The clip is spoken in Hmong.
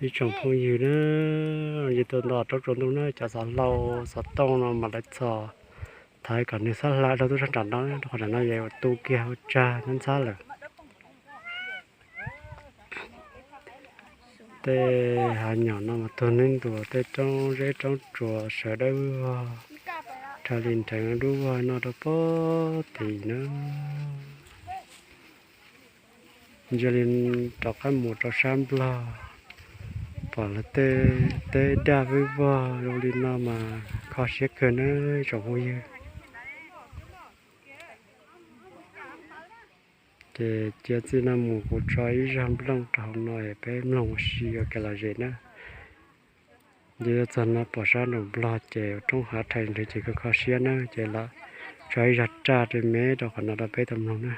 Ib tsoom phooj ywg na, yog tuaj nto roob tsaus ntuj na, cov xov hlau xov tooj no mas lawv txhos thaiv kom nws xob hla dhau tuaj sab nram no, rau qhov nram no yog ua tu kiag ua tsag ntxhab ntxhab lawm. Tej hav nyom no mas tuag neeb ntuas, tej roob zeb roob tsuas sawv dawb vog, rhais li nrheev dub vog noj rau pob tim na. Ntsia li rov qab mus rau sab Nplog, pom lawv tej teb daj vwb vog zoo li no mas kho siab kawg na tsoom phooj ywg. Ces cia txij no mus kuv tso ib zaj nplooj rau hauv no es peb mloog ua si ua kev lom zem na. Ces yuav txog no pom sab nraum Nplog ces roob hav rhais nrwg ces kho kho siab na, ces los tso ib zaj raj rau me rau qhov no rau peb tau mloog na.